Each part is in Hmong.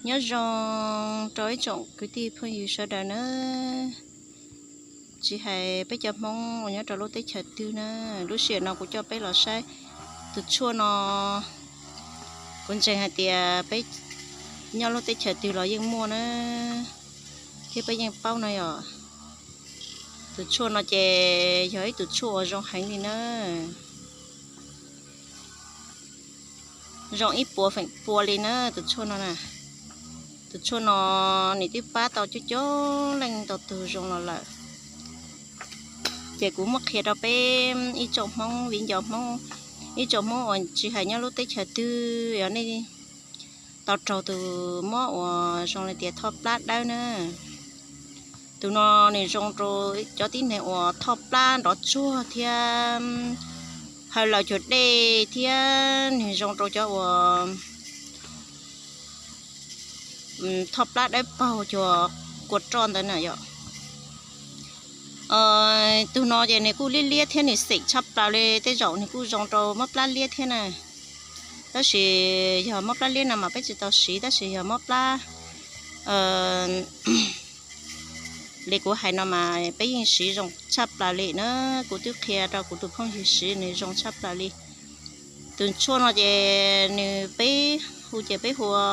Nyob zoo rau ib tsoom kwv tij phooj ywg sawv daws na, tsis hais peb cov Hmoob uas nyob rau lub teb chaws twg na, lub sij hawm no kuv coj peb los saib tus tshuaj no. Kuv ntseeg hais tias peb nyob lub teb chaws twg los yeej muaj na, thiab peb yeej paub na yom. Tus tshuaj no ces yog ib tus tshuaj uas zoo heev li na, zoo ib puas feem pua li na tus tshuaj no na. Tus tshuaj no nws twb pab tau coob coob leej ntau tus zoo los lawm. Ces kuv muab qhia rau peb ib tsoom Hmoob viv ncaus Hmoob, ib tsoom Hmoob uas tsis hais nyob lub teb chaws twg os, nej tau raug tus mob uas zoo li tias thoj plab dawb na. Tus no nws zoo rau cov tib neeg uas thoj plab nrov tsuag thiab hawj laws cuag dej thiab nws zoo rau cov uas thoj plab dawb paug cuag kua roj ntawd na yom. Tus no ces nws kuj liab liab thiab nws xeem tshaj plaws li, tej zaum nws kuj zoo rau mob plab liab thiab na. Tab sis yog mob plab liab no mas peb tsis tau siv, tab sis yog mob plab li kuv hais no mas peb yeej siv zoo tshaj plaws li na. Kuv twb qhia rau kuv tus phooj ywg siv nws zoo tshaj plaws li. Tus tshuaj no ces nws peb hu ces peb hu ua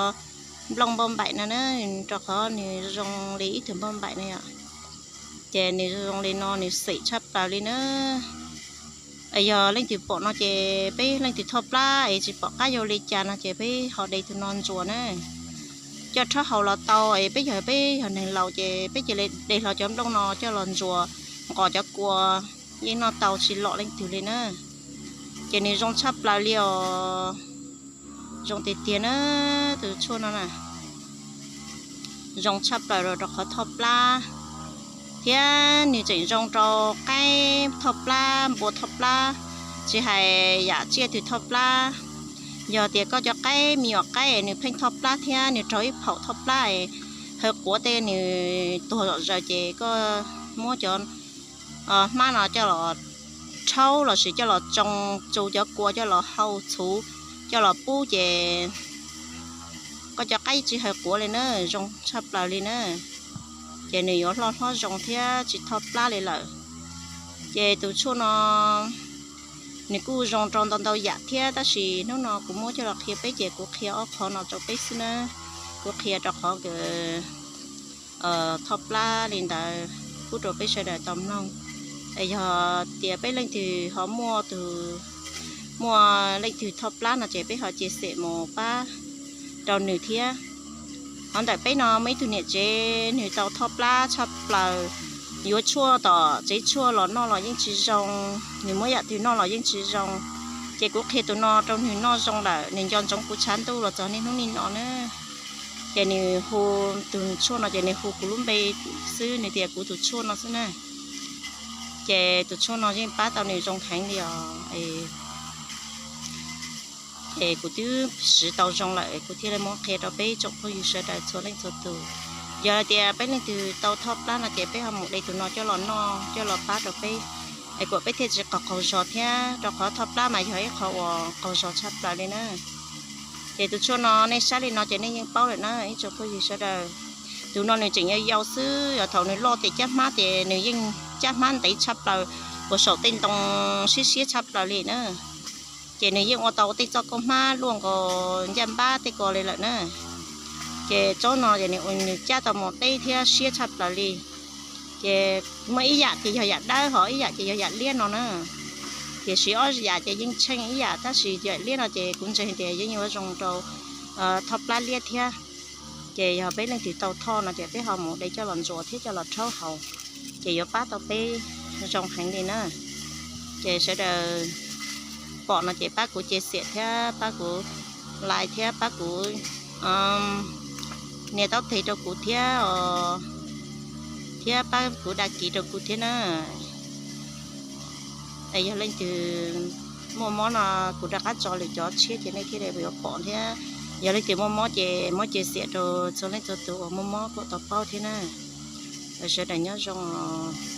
nplooj npauj npaim no na, rau qhov nws zoo li ib tug npauj npaim na yom. Ces nws zoo li no nws xeem tshaj plaws li na. Yog leej twg pom no ces peb leej twg thoj plab es tsis pom qab yuav li cas no ces peb ho de tus no ntsuas na. Coj rhaub haus los tau es peb yog peb yog neeg laus ces peb cia li de hlo cov nplooj no coj los ntsuas nqos cov kua, yeej noj tau tsis lom leej twg li na. Ces nws zoo tshaj plaws li os. Zoo tiag tiag na, tus tshuaj no na zoo tshaj plaws rau qhov thoj plab, thiab nws tseem zoo rau qaib thoj plab, npua thoj plab, tsis hais yam tsiaj twg thoj plab. Yog tias koj cov qaib me nyuam qaib nws pheej thoj plab thiab nws raug ib phaum thoj plab es hawv quav tej nws tuag zom zaws ces koj muab cov hmab no coj los rhaub lossis coj los tsoo tsu cov kua coj los hau txhuv coj los pub ces koj cov qaib tsis hawv quav li na, zoo tshaj plaws li na. Ces nws yuav loj hlob zoo thiab tsis thoj plab li lawm. Ces tus tshuaj no nws kuj zoo rau ntau ntau yam thiab, tab sis hnub no kuv muab coj los qhia peb ces kuv qhia ob qho no rau peb xwb na. Kuv qhia rau qhov kws thoj plab li ntawd pub rau peb sawv daws tau mloog. Es yog tias peb leej twg ho muaj tus, muaj leej twg thoj plab no ces peb ho cia xem mus pab rau nws thiab. Hov ntawm peb no muaj ib tug niam tsev nws tau thoj plab tshaj plaws, yuav tshuaj tom tsev tshuaj los noj los yeej tsis zoo, nws muab yam twg noj los yeej tsis zoo. Ces kuv qhia tus no rau nws noj zoo lawm, nws nco ntsoov kuv tshav ntuj los txog niaj hnub niaj no na. Ces nws hu, tus tshuaj no ces nws hu kuv lub npe xwb, nws tias kuv tus tshuaj no xwb na. Ces tus tshuaj no yeej pab tau nws zoo heev li os. Ces kuv twb siv tau zoo lawm kuv thiaj li muab qhia rau peb tsoom phooj ywg sawv daws txhua leej txhua tus. Yog hais tias peb leej twg tau thoj plab no ces peb ho mus de tus no coj los noj coj los pab rau peb, es kom peb thiaj tsis qaug qaug zog thiab, rau qhov thoj plab mas yog ib qho uas qaug zog tshaj plaws li na. Ces tus tshuaj no nej saib li no ces nej yeej paub lawm na ib tsoom phooj ywg sawv daws. Tus no nws tseem yau yau xwb, yog thaum nws loj tias caj hmab ces nws yeej caj hmab ntev tshaj plaws, uas saum tej ntoo siab siab tshaj plaws li na. Ces nws yeej ua tau tej txoj kauj hmab luaj nkaus ncaj npab tej ko li lawm na. Ces tsob no ces nws cab tau mus deb thiab siab tshaj plaws li. Ces muaj ib yam ces yog yam dawb, ho ib yam ces yog yam liab no na. Tiam sis ob yam ces yeej tsheej ib yam, tab sis yam liab no ces kuv ntseeg tias yeej yuav zoo rau thoj plab liab thiab. Ces yog peb leej twg tau thoj no ces peb ho mus de coj los ntsuas thiab coj los rhaub haus, ces yuav pab tau peb zoo heev li na. Ces sawv daws pom no ces pab kuv cia xiam thiab pab kuv like thiab pab kuv nias taub teg rau kuv thiab os, thiab pab kuv đăng ký rau kuv thiab na. Es yog leej twg muaj mob no kuv rov qab tso lwm cov tshiab ces nej thiaj li yuav pom thiab. Yog leej twg muaj mob ces muab cia xiam rau txhua leej txhua tus uas muaj mob kom tau paub thiab na. Sawv daws nyob zoo os.